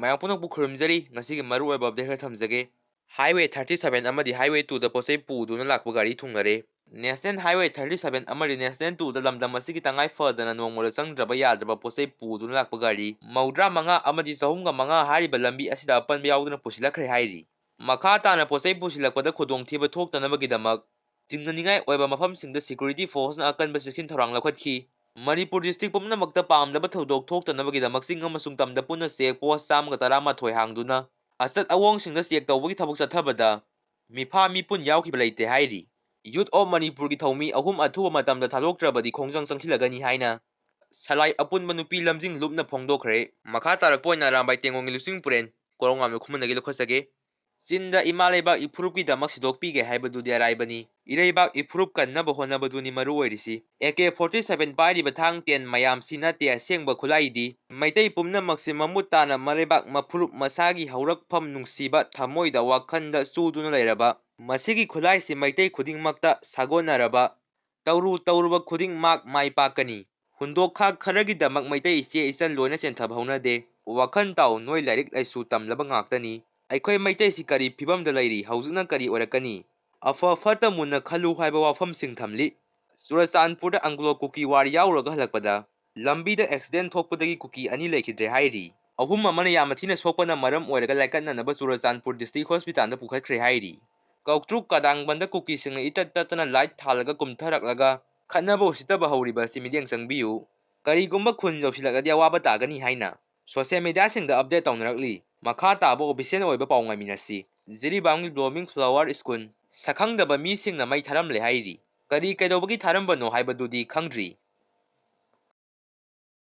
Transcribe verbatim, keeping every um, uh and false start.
ꯃꯌꯥꯝ ꯄꯨꯝꯅꯃꯛꯄꯨ ꯈꯨꯔꯨꯝꯖꯔꯤ꯫ ꯉꯁꯤꯒꯤ ꯃꯔꯨꯑꯣꯏꯕ ꯑꯞꯗꯦꯠ ꯈꯔ ꯊꯝꯖꯒꯦ꯫ Highway thirty seven ꯑꯃꯗꯤ Highway two ꯗ ꯄꯣꯠꯆꯩ ꯄꯨꯗꯨꯅ ꯂꯥꯛꯄ ꯒꯥꯔꯤ ꯊꯨꯡꯅꯔꯦ꯫ National Highway thirty seven ꯑꯃꯗꯤ National two ꯗ ꯂꯝꯗꯝ ꯑꯁꯤꯒꯤ ꯇꯉꯥꯏ ꯐꯗꯅ ꯅꯣꯡꯃꯗ ꯆꯪꯗ꯭ꯔꯕ ꯌꯥꯗ꯭ꯔꯕ ꯄꯣꯠꯆꯩ ꯄꯨꯗꯨꯅ ꯂꯥꯛꯄ ꯒꯥꯔꯤ ꯃꯧꯗ꯭ꯔꯥ ꯃꯉꯥ ꯑꯃꯗꯤ ꯆꯍꯨꯝꯒ ꯃꯉꯥ ꯍꯥꯏꯔꯤꯕ ꯂꯝꯕꯤ ꯑꯁꯤꯗ ꯑꯄꯟꯕ ꯌꯥꯎꯗꯅ ꯄꯨꯁꯤꯜꯂꯛꯈ꯭ꯔꯦ ꯍꯥꯏꯔꯤ꯫ ꯃꯈꯥ ꯇꯥꯅ ꯄꯣꯠꯆꯩ ꯄꯨꯁꯤꯜꯂꯛꯄꯗ ꯈꯨꯗꯣꯡꯊꯤꯕ ꯊꯣꯛꯇꯅꯕꯒꯤꯗꯃꯛ ꯆꯤꯡꯅꯅꯤꯡꯉꯥꯏ ꯑꯣꯏꯕ ꯃꯐꯝꯁꯤꯡꯗ security force ꯅ ꯑꯀꯟꯕ ꯆꯦꯛꯁꯤꯟ ꯊꯧꯔꯥꯡ ꯂꯧꯈꯠꯈꯤ꯫ ꯃꯅꯤꯄꯨꯔ district ꯄꯨꯝꯅꯃꯛꯇ ꯄꯥꯝꯗꯕ ꯊꯧꯗꯣꯛ ꯊꯣꯛꯇꯅꯕꯒꯤꯗꯃꯛ ꯆꯤꯡ ꯑꯃꯁꯨꯡ ꯇꯝꯗ ꯄꯨꯟꯅ check post ꯆꯥꯝꯃꯒ ꯇꯔꯥꯃꯥꯊꯣꯏ ꯍꯥꯡꯗꯨꯅ ꯑꯆꯠ ꯑꯋꯣꯡꯁꯤꯡꯗ check ꯇꯧꯕꯒꯤ ꯊꯕꯛ ꯆꯠꯊꯕꯗ ꯃꯤꯐꯥ ꯃꯤꯄꯨꯟ ꯌꯥꯎꯈꯤꯕ ꯂꯩꯇꯦ ꯍꯥꯏꯔꯤ꯫ Youth of ꯃꯅꯤꯄꯨꯔꯒꯤ ꯊꯧꯃꯤ ꯑꯍꯨꯝ ꯑꯊꯨꯕ ꯃꯇꯝꯗ ꯊꯥꯗꯣꯛꯇ꯭ꯔꯕꯗꯤ ꯈꯣꯡꯖꯪ ꯆꯪꯁꯤꯜꯂꯒꯅꯤ ꯍꯥꯏꯅ ꯁꯂꯥꯏ ꯑꯄꯨꯟꯕ ꯅꯨꯄꯤ ꯂꯝꯖꯤꯡ ꯂꯨꯞꯅ ꯐꯣꯡꯗꯣꯛꯈ꯭ꯔꯦ꯫ ꯃꯈꯥ ꯇꯥꯔꯛꯄ ꯑꯣꯏꯅ ꯑꯔꯥꯝꯕꯥꯏ ꯇꯦꯡꯒꯣꯡꯒꯤ ꯂꯨꯆꯤꯡ ꯄꯨꯔꯦꯟ ꯀꯣꯔꯣꯡꯉꯥꯝꯕ ꯈꯨꯃꯟꯗꯒꯤ ꯂꯧꯈꯠꯆꯒꯦ꯫ ꯆꯤꯟꯗ ꯏꯃꯥ ꯂꯩꯕꯥꯛ ꯏꯐꯨꯔꯨꯞꯀꯤꯗꯃꯛ ꯁꯤꯗꯣꯛꯄꯤꯒꯦ ꯍꯥꯏꯕꯗꯨꯗꯤ ꯑꯔꯥꯏꯕꯅꯤ꯫ ꯏꯔꯩꯕꯥꯛ ꯏꯐꯨꯔꯨꯞ ꯀꯟꯅꯕ ꯍꯣꯠꯅꯕꯗꯨꯅꯤ ꯃꯔꯨ ꯑꯣꯏꯔꯤꯁꯤ꯫ A K forty seven ꯄꯥꯏꯔꯤꯕ ꯊꯥꯡ ꯇꯦꯟ ꯃꯌꯥꯝꯁꯤ ꯅꯠꯇꯦ ꯑꯁꯦꯡꯕ ꯈꯨꯠꯂꯥꯏꯗꯤ꯫ ꯃꯩꯇꯩ ꯄꯨꯝꯅꯃꯛꯁꯤ ꯃꯃꯨꯠ ꯇꯥꯅ ꯃꯔꯩꯕꯥꯛ ꯃꯐꯨꯔꯨꯞ ꯃꯁꯥꯒꯤ ꯍꯧꯔꯛꯐꯝ ꯅꯨꯡꯁꯤꯕ ꯊꯃꯣꯏꯗ ꯋꯥꯈꯜꯗ ꯆꯨꯗꯨꯅ ꯂꯩꯔꯕ ꯃꯁꯤꯒꯤ ꯈꯨꯠꯂꯥꯏꯁꯤ ꯃꯩꯇꯩ ꯈꯨꯗꯤꯡꯃꯛꯇ ꯁꯥꯒꯣꯟꯅꯔꯕ ꯇꯧꯔꯨ ꯇꯧꯔꯨꯕ ꯈꯨꯗꯤꯡꯃꯛ ꯃꯥꯏ ꯄꯥꯛꯀꯅꯤ꯫ ꯍꯨꯟꯗꯣꯛꯈꯥ ꯈꯔꯒꯤꯗꯃꯛ ꯃꯩꯇꯩ ꯏꯆꯦ ꯏꯆꯟ ꯂꯣꯏꯅ ꯆꯦꯟꯊꯕ ꯍꯧꯅꯗꯦ꯫ ꯋꯥꯈꯜ ꯇꯥꯎ, ꯅꯣꯏ ꯂꯥꯏꯔꯤꯛ ꯂꯥꯏꯁꯨ ꯇꯝꯂꯕ ꯉꯥꯛꯇꯅꯤ꯫ ꯑꯩꯈꯣꯏ ꯃꯩꯇꯩꯁꯤ ꯀꯔꯤ ꯐꯤꯕꯝꯗ ꯂꯩꯔꯤ, ꯍꯧꯖꯤꯛꯅ ꯀꯔꯤ ꯑꯣꯏꯔꯛꯀꯅꯤ? ꯑꯐ ꯐꯠꯇ ꯃꯨꯟꯅ ꯈꯜꯂꯨ ꯍꯥꯏꯕ ꯋꯥꯐꯝꯁꯤꯡ ꯊꯝꯂꯤ꯫ ꯆꯨꯔꯆꯥꯟꯄꯨꯔꯗ ꯑꯪꯒ꯭ꯂꯣ ꯀꯨꯀꯤ ꯋꯥꯔ ꯌꯥꯎꯔꯨꯔꯒ ꯍꯜꯂꯛꯄꯗ ꯂꯝꯕꯤꯗ accident ꯊꯣꯛꯄꯗꯒꯤ ꯀꯨꯀꯤ ꯑꯅꯤ ꯂꯩꯈꯤꯗ꯭ꯔꯦ ꯍꯥꯏꯔꯤ꯫ ꯑꯍꯨꯝ ꯑꯃꯅ ꯌꯥꯝꯅ ꯊꯤꯅ ꯁꯣꯛꯄꯅ ꯃꯔꯝ ꯑꯣꯏꯔꯒ ꯂꯥꯏꯀꯠꯅꯅꯕ ꯆꯨꯔꯆꯥꯟꯄꯨꯔ district hospital ꯗ ꯄꯨꯈꯠꯈ꯭ꯔꯦ ꯍꯥꯏꯔꯤ꯫ ꯀꯧꯇ꯭ꯔꯨꯛ ꯀꯗꯥꯡꯕꯟꯗ ꯀꯨꯀꯤꯁꯤꯡꯅ ꯏꯇꯠ ꯇꯠꯇꯅ light ꯊꯥꯜꯂꯒ ꯀꯨꯝꯊꯔꯛꯂꯒ ꯈꯠꯅꯕ ꯎꯁꯤꯠꯇꯕ ꯍꯧꯔꯤꯕ ꯑꯁꯤ ꯃꯤꯠꯌꯦꯡ ꯆꯪꯕꯤꯌꯨ꯫ ꯀꯔꯤꯒꯨꯝꯕ ꯈꯨꯟ ꯌꯧꯁꯤꯜꯂꯛꯂꯗꯤ ꯑꯋꯥꯕ ꯇꯥꯒꯅꯤ ꯍꯥꯏꯅ social media ꯁꯤꯡꯗ update ꯇꯧꯅꯔꯛꯂꯤ꯫ ꯃꯈꯥ ꯇꯥꯕ official ꯑꯣꯏꯕ ꯄꯥꯎ ꯉꯥꯏꯃꯤꯟꯅꯁꯤ꯫ ꯖꯤꯔꯤꯕꯥꯝꯒꯤ Blooming Flower School ꯁꯛꯈꯪꯗꯕ ꯃꯤꯁꯤꯡꯅ ꯃꯩ ꯊꯥꯔꯝꯂꯦ ꯍꯥꯏꯔꯤ꯫ ꯀꯔꯤ ꯀꯩꯗꯧꯕꯒꯤ ꯊꯥꯔꯝꯕꯅꯣ ꯍꯥꯏꯕꯗꯨꯗꯤ ꯈꯪꯗ꯭ꯔꯤ꯫